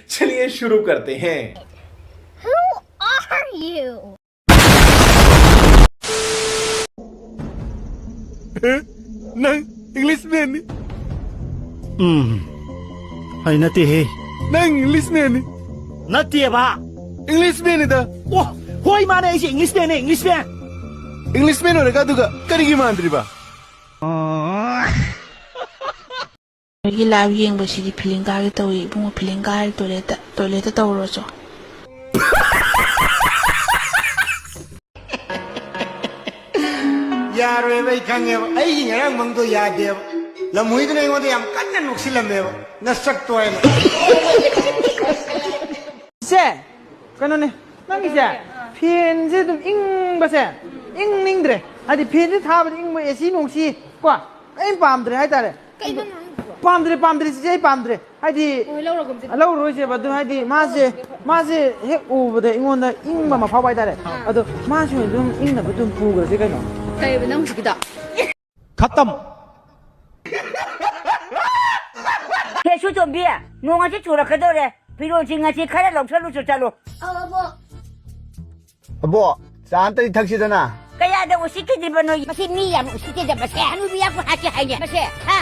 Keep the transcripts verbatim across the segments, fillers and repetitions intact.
चलिए शुरू करते हैं। Who are you? ꯅꯪ ꯏꯪꯂꯤꯁ ꯃꯦꯟꯅꯤ꯫ ꯎꯝ꯫ ꯑꯩ ꯅꯠꯇꯦꯍꯦ꯫ ꯅꯪ ꯏꯪꯂꯤꯁ ꯃꯦꯟꯅꯤ꯫ ꯅꯠꯇꯦꯕ꯫ ꯏꯪꯂꯤꯁ ꯃꯦꯟꯅꯤꯗ꯫ ꯑꯣ, ꯍꯣꯏ, ꯃꯥꯅꯦ, ꯑꯩꯁꯦ ꯏꯪꯂꯤꯁ ꯃꯦꯟꯅꯦ, ꯏꯪꯂꯤꯁ ꯃꯦꯟ꯫ ꯏꯪꯂꯤꯁ ꯃꯦꯟ ꯑꯣꯏꯔꯒ ꯑꯗꯨꯒ ꯀꯔꯤꯒꯤ ꯃꯥꯟꯗ꯭ꯔꯤꯕ? ꯑꯩꯒꯤ ꯂꯥꯏꯚ ꯌꯦꯡꯕꯁꯤꯗꯤ ꯐꯤꯂꯤꯡ ꯀꯥꯒꯦ ꯇꯧꯏ ꯏꯕꯨꯡꯉꯣ꯫ ꯐꯤꯂꯤꯡ ꯀꯥꯔꯦ ꯇꯣꯏꯂꯦꯠꯇ꯫ ꯇꯣꯏꯂꯦꯠꯇ ꯇꯧꯔꯨꯔꯁꯨ꯫ ꯌꯥꯔꯣꯏꯕ, ꯑꯩ ꯈꯪꯉꯦꯕ꯫ ꯑꯩꯒꯤ ꯉꯔꯥꯡ ꯃꯪꯗꯣ ꯌꯥꯗꯦꯕ꯫ ꯂꯝꯍꯨꯏꯗꯨꯅ ꯑꯩꯉꯣꯟꯗ ꯌꯥꯝ ꯀꯟꯅ ꯅꯣꯛꯁꯤꯜꯂꯝꯃꯦꯕ, ꯅꯁꯛꯇꯣ ꯍꯥꯏꯅ꯫ ꯁꯦ, ꯀꯩꯅꯣꯅꯦ, ꯅꯪꯒꯤꯁꯦ ꯐꯦꯟꯁꯦ ꯑꯗꯨꯝ ꯏꯪꯕꯁꯦ ꯏꯪꯅꯤꯡꯗ꯭ꯔꯦ꯫ ꯍꯥꯏꯗꯤ ꯐꯦꯟꯁꯦ ꯊꯥꯕꯗ ꯏꯪꯕ, ꯑꯦꯁꯤ ꯅꯨꯡꯁꯤ ꯀꯣ ꯀꯔꯤꯝ ꯄꯥꯝꯗ꯭ꯔꯦ ꯍꯥꯏꯇꯥꯔꯦ꯫ ꯄꯥꯝꯗ꯭ꯔꯦ, ꯄꯥꯝꯗ꯭ꯔꯦ, ꯆꯤꯆꯦ, ꯑꯩ ꯄꯥꯝꯗ꯭ꯔꯦ꯫ ꯍꯥꯏꯗꯤ ꯂꯧꯔꯣꯏꯁꯦꯕ꯫ ꯑꯗꯨ ꯍꯥꯏꯗꯤ ꯃꯥꯁꯦ, ꯃꯥꯁꯦ ꯍꯦꯛ ꯎꯕꯗ ꯑꯩꯉꯣꯟꯗ ꯏꯪꯕ ꯑꯃ ꯐꯥꯎꯕ ꯍꯥꯏꯇꯥꯔꯦ꯫ ꯑꯗꯣ ꯃꯥꯁꯨ ꯑꯗꯨꯝ ꯏꯪꯅꯕ ꯑꯗꯨꯝ ꯄꯨꯈ꯭ꯔꯁꯦ ꯀꯩꯅꯣ꯫ ꯀꯩꯕ ꯅꯪ ꯍꯧꯖꯤꯛꯀꯤꯗꯣ? ꯈꯇꯝ꯫ ꯍꯦ ꯁꯨꯇꯣꯝꯕꯤ, ꯅꯣꯡ ꯑꯁꯤ ꯆꯨꯔꯛꯀꯗꯧꯔꯦ꯫ ꯐꯤꯔꯣꯜꯁꯤꯡ ꯑꯁꯤ ꯈꯔ ꯂꯧꯁꯜꯂꯨꯆꯣ ꯆꯠꯂꯣ꯫ ꯑꯕꯣ, ꯆꯥ ꯑꯝꯇꯗꯤ ꯊꯛꯁꯤꯗꯅ꯫ ꯀꯌꯥꯗ ꯎꯁꯤꯠꯈꯤꯗ꯭ꯔꯤꯕꯅꯣ? ꯃꯁꯤ ꯃꯤ ꯌꯥꯝ ꯎꯁꯤꯠꯇꯦꯗ ꯃꯁꯦ꯫ ꯍꯅꯨꯕꯤ ꯌꯥꯝ ꯍꯥꯠꯀꯦ ꯍꯥꯏꯅꯦ ꯃꯁꯦ꯫ ꯍꯥ?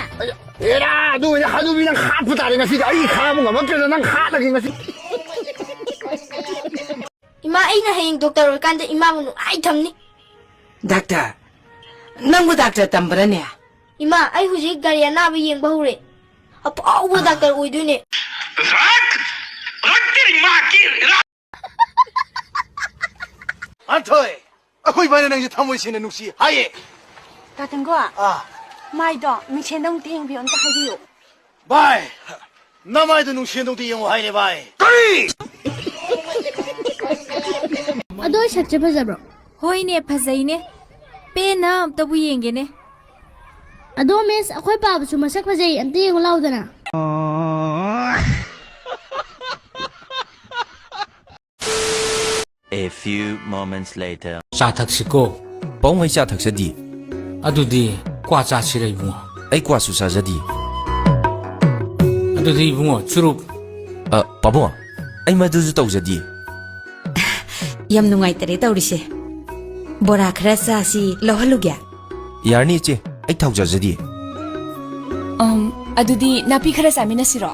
ꯑꯦꯔꯥ, ꯑꯗꯨ ꯑꯣꯏꯔꯗꯤ ꯍꯅꯨꯕꯤ ꯅꯪ ꯍꯥꯠꯄ ꯇꯥꯔꯦ ꯉꯁꯤꯗꯤ꯫ ꯑꯩ ꯈꯥꯡꯕ ꯉꯝꯃꯛꯇ꯭ꯔꯦꯗ, ꯅꯪ ꯍꯥꯠꯂꯒꯦ ꯉꯁꯤ꯫ ꯏꯃꯥ, ꯑꯩꯅ ꯍꯌꯦꯡ ꯗꯣꯛꯇꯔ ꯑꯣꯏꯔꯀꯥꯟꯗ ꯏꯃꯥꯕꯨ ꯅꯨꯡꯉꯥꯏ ꯊꯝꯅꯤ꯫ ꯗꯥꯛꯇꯔ? ꯅꯪꯕꯨ ꯗꯥꯛꯇꯔ ꯇꯝꯕ꯭ꯔꯅꯦ? ꯏꯃꯥ, ꯑꯩ ꯍꯧꯖꯤꯛ ꯒꯥꯔꯤ ꯑꯅꯥꯕ ꯌꯦꯡꯕ ꯍꯧꯔꯦ꯫ ꯑꯐꯥꯎꯕ ꯗꯥꯛꯇꯔ ꯑꯣꯏꯗꯣꯏꯅꯦ꯫ ꯑꯊꯣꯏ, ꯑꯩꯈꯣꯏ ꯏꯕꯥꯅꯤ ꯅꯪꯁꯦ ꯊꯃꯣꯏ ꯁꯦꯡꯅ ꯅꯨꯡꯁꯤ ꯍꯥꯏꯌꯦ꯫ ꯇꯥꯇꯟꯒꯣ, ꯑꯥ꯫ ꯃꯥꯏꯗꯣ ꯃꯤꯡꯁꯦꯟꯗꯧ ꯌꯦꯡꯕꯤꯌꯣ, ꯑꯝꯇ ꯍꯥꯏꯕꯤꯌꯨ꯫ ꯚꯥꯏ, ꯅꯃꯥꯏꯗꯣ ꯅꯨꯡꯁꯦꯟꯗꯧꯗꯤ ꯌꯦꯡꯉꯣ ꯍꯥꯏꯔꯦ ꯚꯥꯏ꯫ ꯀꯔꯤ? ꯑꯗꯣ ꯑꯩ ꯁꯛꯁꯦ ꯐꯖꯕ꯭ꯔꯣ? ꯍꯣꯏꯅꯦ, ꯐꯖꯩꯅꯦ꯫ ꯄꯦꯟꯅ ꯑꯝꯇꯕꯨ ꯌꯦꯡꯒꯦꯅꯦ꯫ ꯑꯗꯣ ꯃꯤꯁ, ꯑꯩꯈꯣꯏ ꯄꯥꯕꯁꯨ ꯃꯁꯛ ꯐꯖꯩ, ꯑꯝꯇ ꯌꯦꯡꯉꯨ ꯂꯥꯎꯗꯅ꯫ A few moments later. ꯆꯥ ꯊꯛꯁꯤꯀꯣ꯫ ꯄꯥꯕꯨꯡ, ꯑꯩ ꯆꯥ ꯊꯛꯆꯗꯦ꯫ ꯑꯗꯨꯗꯤ ꯀ꯭ꯋꯥ ꯆꯥꯁꯤꯔ ꯏꯕꯨꯡꯉꯣ? ꯑꯩ ꯀ꯭ꯋꯥꯁꯨ ꯆꯥꯖꯗꯦ꯫ ꯑꯗꯨꯗꯤ ꯏꯕꯨꯡꯉꯣ, ꯆꯨꯔꯨꯞ꯫ ꯑ, ꯄꯥꯕꯨꯡ, ꯑꯩ ꯃꯗꯨꯁꯨ ꯇꯧꯖꯗꯤꯌꯦ꯫ ꯌꯥꯝ ꯅꯨꯡꯉꯥꯏꯇꯔꯦ ꯇꯧꯔꯤꯁꯦ꯫ ꯕꯣꯔꯥ ꯈꯔ ꯆꯥꯁꯤ, ꯂꯧꯍꯜꯂꯨꯒꯦ? ꯌꯥꯔꯅꯤ ꯏꯆꯦ, ꯑꯩ ꯊꯥꯎ ꯆꯥꯖꯗꯤꯌꯦ꯫ ꯑꯝ, ꯑꯗꯨꯗꯤ ꯅꯥꯄꯤ ꯈꯔ ꯆꯥꯃꯤꯟꯅꯁꯤꯔꯣ?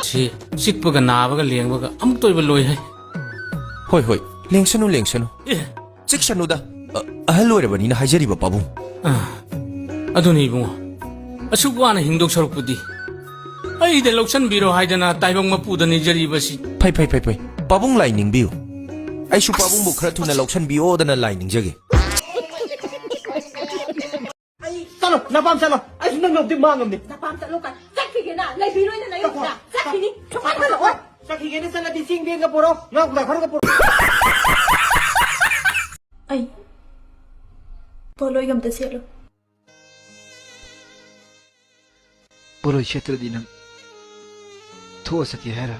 ꯁꯤ ꯆꯤꯛꯄꯒ ꯅꯥꯕꯒ ꯂꯦꯡꯕꯒ ꯑꯃꯨꯛꯇ ꯑꯣꯏꯕ ꯂꯣꯏ ꯍꯥꯏ꯫ ꯍꯣꯏ, ꯍꯣꯏ, ꯂꯦꯡꯁꯅꯨ, ꯂꯦꯡꯁꯅꯨ꯫ ꯑꯦ꯫ ꯆꯤꯛꯁꯅꯨꯗ, ꯑ-, ꯑꯍꯜ ꯑꯣꯏꯔꯕꯅꯤꯅ ꯍꯥꯏꯖꯔꯤꯕ ꯄꯥꯕꯨꯡ꯫ ꯑ, ꯑꯗꯨꯅꯤ ꯏꯕꯨꯡꯉꯣ, ꯑꯁꯨꯛ ꯋꯥꯅ ꯍꯤꯡꯗꯧ ꯁꯔꯨꯛꯄꯨꯗꯤ ꯑꯩꯗ ꯂꯧꯁꯟꯕꯤꯔꯣ ꯍꯥꯏꯗꯅ ꯇꯥꯏꯕꯪ ꯃꯄꯨꯗ ꯅꯤꯖꯔꯤꯕꯁꯤ꯫ ꯐꯩ, ꯐꯩ, ꯐꯩ, ꯐꯩ꯫ ꯄꯥꯕꯨꯡ ꯂꯥꯏ ꯅꯤꯡꯕꯤꯌꯨ꯫ ꯑꯩꯁꯨ ꯄꯥꯕꯨꯡꯕꯨ ꯈꯔ ꯊꯨꯅ ꯂꯧꯁꯟꯕꯤꯌꯣꯗꯅ ꯂꯥꯏ ꯅꯤꯡꯖꯒꯦ꯫ ꯑꯩ ꯆꯠꯂꯣ, ꯅꯄꯥꯝ ꯆꯠꯂꯣ꯫ ꯑꯩꯁꯨ ꯅꯪ ꯂꯧꯗꯤ ꯃꯥꯡꯉꯝꯅꯤ꯫ ꯅꯄꯥꯝ ꯆꯠꯂꯣ ꯀꯥꯏ? ꯆꯠꯈꯤꯒꯦꯅ ꯂꯩꯕꯤꯔꯣꯏꯅ ꯅꯌꯨꯝꯗ꯫ ꯆꯠꯈꯤꯅꯤ꯫ ꯁꯨꯡꯍꯟ ꯍꯜꯂꯛꯑꯣꯏ꯫ ꯆꯠꯈꯤꯒꯦꯅ ꯆꯠꯂꯗꯤ ꯆꯦꯡ ꯕꯦꯒ ꯄꯨꯔꯛꯑꯣ, ꯉꯥ ꯀꯧꯇꯥ ꯈꯔꯒ ꯄꯨꯔꯛꯑꯣ꯫ ꯑꯩ ꯄꯣꯂꯣꯏꯒ ꯑꯝꯇ ꯁꯦꯠꯂꯨ꯫ ꯄꯣꯂꯣꯏ ꯁꯦꯠꯇ꯭ꯔꯗꯤ ꯅꯪ ꯊꯣꯛꯑ ꯆꯠꯀꯦ ꯍꯥꯏꯔ?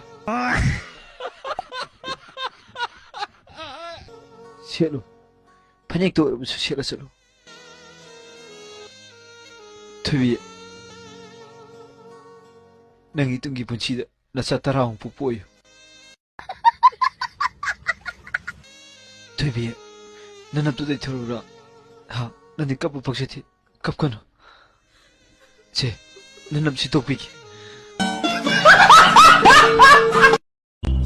ꯁꯦꯠꯂꯨ꯫ ꯐꯅꯦꯛꯇ ꯑꯣꯏꯔꯕꯁꯨ ꯁꯦꯠꯂ ꯆꯠꯂꯨ꯫ ꯊꯣꯏꯕꯤ, ꯅꯪꯒꯤ ꯇꯨꯡꯒꯤ ꯄꯨꯟꯁꯤꯗ ꯅꯆꯥ ꯇꯔꯥꯃꯨꯛ ꯄꯣꯛꯄ ꯑꯣꯏꯌꯨ꯫ ꯊꯣꯏꯕꯤ, ꯅꯅꯞꯇꯨ ꯂꯩꯊꯔꯨꯔꯣ꯫ ꯍꯥ, ꯅꯪꯗꯤ ꯀꯞꯄ ꯄꯛꯆꯗꯦ꯫ ꯀꯞꯀꯅꯨ꯫ ꯁꯦ, ꯅꯅꯞꯁꯤ ꯇꯣꯛꯄꯤꯒꯦ꯫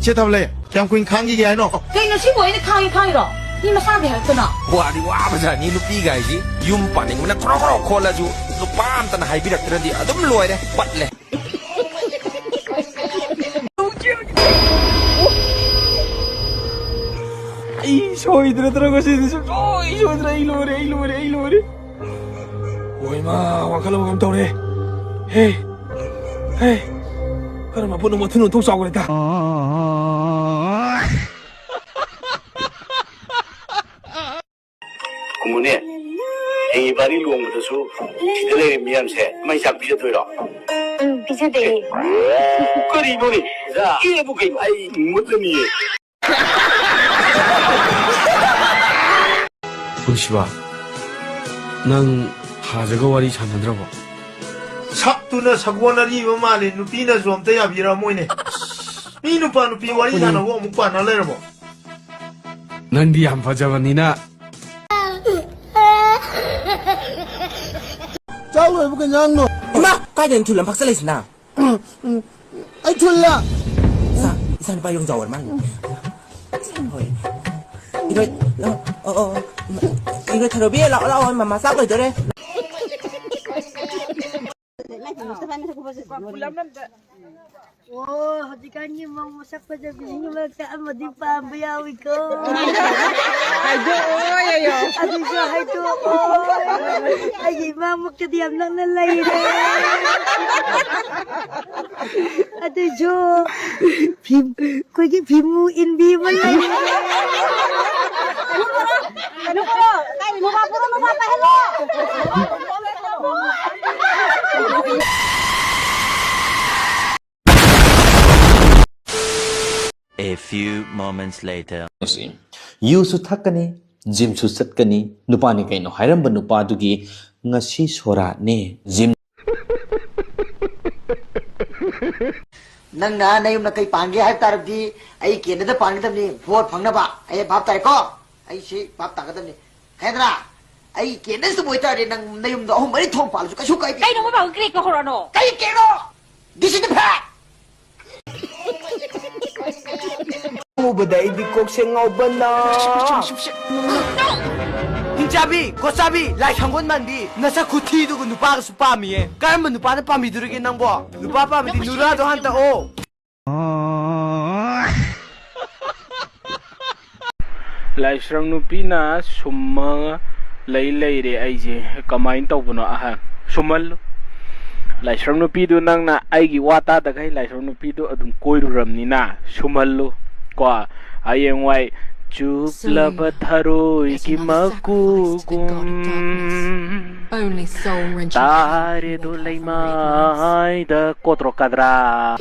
ꯁꯦ ꯊꯝꯂꯦ, ꯀꯌꯥꯝ ꯀꯨꯏꯅ ꯈꯥꯡꯈꯤꯒꯦ ꯍꯥꯏꯅꯣ? ꯀꯩꯅꯣ ꯁꯤꯕꯨ ꯑꯩꯅ ꯈꯥꯡꯉꯤ ꯈꯥꯡꯉꯤꯔꯣ? ꯃꯤ ꯃꯁꯥꯒꯤ ꯍꯥꯏꯔꯛꯇꯅ꯫ ꯋꯥꯗꯤ ꯋꯥꯕꯖꯥꯠꯅꯤ ꯅꯨꯄꯤꯒꯥꯏꯁꯤ꯫ ꯌꯨꯝ ꯄꯥꯅꯤꯡꯕꯅ ꯈ꯭ꯔꯣ ꯈ꯭ꯔꯣ ꯈꯣꯜꯂꯁꯨ ꯅꯨꯄꯥ ꯑꯝꯇꯅ ꯍꯥꯏꯕꯤꯔꯛꯇ꯭ꯔꯗꯤ ꯑꯗꯨꯝ ꯂꯣꯏꯔꯦ, ꯄꯠꯂꯦ꯫ ꯑꯩ ꯁꯣꯏꯗ꯭ꯔꯗ꯭ꯔ ꯉꯁꯤꯗꯤ ꯁꯨꯡꯁꯣꯏ ꯁꯣꯏꯗ꯭ꯔꯦ꯫ ꯑꯩ ꯂꯣꯏꯔꯦ, ꯑꯩ ꯂꯣꯏꯔꯦ, ꯑꯩ ꯂꯣꯏꯔꯦ꯫ ꯍꯣꯏ ꯃꯥ, ꯋꯥꯈꯜ ꯑꯃ ꯀꯩꯅꯣꯝ ꯇꯧꯔꯦ꯫ ꯍꯦ, ꯍꯦ, ꯀꯔꯝꯕ ꯄꯣꯠꯅꯣ ꯃꯊꯨꯟ ꯑꯣꯟꯊꯣꯛ ꯆꯥꯎꯈ꯭ꯔꯦꯗ꯫ ꯀꯨꯝꯃꯨꯅꯦ, ꯍꯌꯦꯡ ꯏꯕꯥꯅꯤ ꯂꯨꯍꯣꯡꯕꯗꯁꯨ ꯁꯤꯗ ꯂꯩꯔꯤꯕ ꯃꯤꯌꯥꯝꯁꯦ ꯃꯩ ꯆꯥꯛ ꯄꯤꯖꯗꯣꯏꯔꯣ? ꯎꯝ, ꯄꯤꯖꯗꯣꯏꯅꯦ꯫ ꯀꯔꯤꯅꯣꯅꯦ? ꯏꯆꯥ, ꯀꯦꯕꯨ ꯀꯩꯅꯣ? ꯑꯩ ꯃꯨꯠꯂꯅꯤꯌꯦ꯫ ꯄꯨꯟꯁꯤꯕ, ꯅꯪ ꯍꯥꯖꯒ ꯋꯥꯔꯤ ꯁꯥꯟꯅꯗ꯭ꯔꯕꯣ? ꯁꯛꯇꯨꯅ ꯁꯒꯣꯜ ꯑꯔꯤꯕ ꯃꯥꯜꯂꯤ, ꯅꯨꯄꯤꯅꯁꯨ ꯑꯝꯇ ꯌꯥꯕꯤꯔꯝꯃꯣꯏꯅꯦ꯫ ꯃꯤ ꯅꯨꯄꯥ ꯅꯨꯄꯤ ꯋꯥꯔꯤ ꯁꯥꯟꯅꯕ ꯑꯃꯨꯛ ꯄꯥꯟꯅ ꯂꯩꯔꯕꯣ? ꯅꯪꯗꯤ ꯌꯥꯝ ꯐꯖꯕꯅꯤꯅ꯫ ꯆꯥꯛ ꯂꯣꯏꯕ ꯀꯩ ꯏꯟꯖꯥꯡꯅꯣ? ꯏꯃꯥ! ꯀꯥꯏꯗꯩꯅꯣ ꯊꯨꯜ ꯑꯃ ꯐꯥꯛꯆꯜꯂꯛꯏꯁꯤꯅ? ꯑꯩ ꯊꯨꯜꯂ? ꯏꯆꯥ, ꯏꯆꯥ ꯅꯨꯄꯥ ꯌꯣꯡꯖꯥꯎ ꯑꯣꯏꯔ ꯃꯥꯜꯂꯦ꯫ ꯍꯣꯏ꯫ ꯏꯔꯣꯏ, ꯂꯥꯛꯑꯣ, ꯑꯣ, ꯑꯣ, ꯏꯔꯣꯏ ꯊꯔꯣꯕꯤ, ꯂꯥꯛꯑꯣ, ꯂꯥꯛꯑꯣ, ꯃꯃꯥ ꯆꯥꯛ ꯂꯣꯏꯗꯣꯔꯦ꯫ ꯑꯣ, ꯍꯧꯖꯤꯛꯀꯥꯟꯒꯤ ꯃꯧ ꯃꯁꯛ ꯐꯖꯕꯤꯁꯤꯡꯒꯤ ꯃꯔꯛꯇ ꯑꯃꯗꯤ ꯄꯥꯝꯕ ꯌꯥꯎꯏꯀꯣ꯫ ꯍꯥꯏꯗꯣꯛꯑꯣ, ꯌꯥꯏꯌꯣ꯫ ꯑꯗꯨꯁꯨ ꯍꯥꯏꯗꯣꯛꯑꯣ꯫ ꯑꯩꯒꯤ ꯏꯃꯥꯃꯛꯇꯗꯤ ꯌꯥꯝ ꯅꯛꯅ ꯂꯩꯔꯦ꯫ ꯑꯗꯨꯁꯨ ꯐꯤ-, ꯑꯩꯈꯣꯏꯒꯤ ꯐꯤꯃꯨ ꯏꯟꯕꯤ ꯑꯃ ꯂꯩꯔꯦ꯫ ꯀꯩꯅꯣ ꯄꯨꯔꯛꯑꯣ, ꯀꯥꯏꯗꯩꯅꯣ ꯅꯨꯄꯥ ꯄꯨꯔꯛꯑꯣ, ꯅꯨꯄꯥ ꯄꯥꯏꯍꯜꯂꯣ꯫ A few moments later. ꯌꯨꯁꯨ ꯊꯛꯀꯅꯤ, ꯖꯤꯝꯁꯨ ꯆꯠꯀꯅꯤ꯫ ꯅꯨꯄꯥꯅꯤ ꯀꯩꯅꯣ ꯍꯥꯏꯔꯝꯕ ꯅꯨꯄꯥꯗꯨꯒꯤ ꯉꯁꯤ ꯁꯣꯔꯥꯠꯅꯦ꯫ ꯖꯤꯝ ꯅꯪꯅ ꯅꯌꯨꯝꯅ ꯀꯩ ꯄꯥꯟꯒꯦ ꯍꯥꯏꯕ ꯇꯥꯔꯕꯗꯤ ꯑꯩ ꯀꯦꯟꯗ꯭ꯔꯗ ꯄꯥꯟꯒꯗꯕꯅꯤ, ꯚꯣꯠ ꯐꯪꯅꯕ꯫ ꯑꯩ ꯚꯥꯞ ꯇꯥꯏꯀꯣ? ꯑꯩ ꯁꯤ ꯚꯥꯞ ꯇꯥꯒꯗꯕꯅꯤ꯫ ꯈꯪꯉꯦꯗꯅ? ꯑꯩ ꯀꯦꯟꯗ꯭ꯔꯁꯤꯗꯕꯨ ꯑꯣꯏꯇꯥꯔꯗꯤ ꯅꯪ ꯅꯌꯨꯝꯗ ꯑꯍꯨꯝ ꯃꯔꯤ ꯊꯣꯡ ꯄꯥꯜꯂꯁꯨ ꯀꯩꯁꯨ ꯀꯥꯏꯗꯦ꯫ ꯀꯩꯅꯣ ꯃꯣꯏ ꯕꯥꯕꯨ ꯀ꯭ꯔꯦꯛ ꯀꯧꯔꯛꯑꯅꯣ? ꯀꯩ ꯀꯦꯛꯅꯣ? This is the fact! ꯎꯕꯗ ꯑꯩꯗꯤ ꯀꯣꯛꯁꯦ ꯉꯥꯎꯕꯅ꯫ ꯍꯤꯡꯆꯥꯕꯤ, ꯀꯣꯠꯆꯥꯕꯤ, ꯂꯥꯏ ꯁꯪꯒꯣꯟ ꯃꯥꯟꯕꯤ, ꯅꯁꯛ ꯈꯨꯊꯤꯗꯨꯒ ꯅꯨꯄꯥꯒꯁꯨ ꯄꯥꯝꯃꯤꯌꯦ꯫ ꯀꯔꯝꯕ ꯅꯨꯄꯥꯅ ꯄꯥꯝꯕꯤꯗꯣꯔꯤꯒꯦ ꯅꯪꯕꯣ? ꯅꯨꯄꯥ ꯄꯥꯝꯃꯗꯤ ꯅꯨꯔꯥꯗꯣ ꯍꯥꯟꯅ ꯇꯛꯑꯣ꯫ ꯂꯥꯏꯁ꯭ꯔꯝ ꯅꯨꯄꯤꯅ ꯁꯨꯝꯃ ꯂꯩ ꯂꯩꯔꯦ ꯑꯩꯁꯦ꯫ ꯀꯃꯥꯏꯅ ꯇꯧꯕꯅꯣ? ꯑꯍ, ꯁꯨꯝꯍꯜꯂꯨ꯫ ꯂꯥꯏꯁ꯭ꯔꯝ ꯅꯨꯄꯤꯗꯨ ꯅꯪꯅ ꯑꯩꯒꯤ ꯋꯥ ꯇꯥꯗꯈꯩ ꯂꯥꯏꯁ꯭ꯔꯝ ꯅꯨꯄꯤꯗꯨ ꯑꯗꯨꯝ ꯀꯣꯏꯔꯨꯔꯕꯅꯤꯅ ꯁꯨꯝꯍꯜꯂꯨ꯫ ꯀꯣ, ꯍꯌꯦꯡꯋꯥꯏ ꯆꯨꯞꯂꯕ ꯊꯔꯣꯏꯒꯤ ꯃꯀꯨꯒꯨꯝ ꯇꯥꯔꯦꯗꯣ ꯂꯩꯃꯥꯏꯗ ꯀꯣꯠꯇ꯭ꯔꯣ ꯀꯗ꯭ꯔꯥ꯫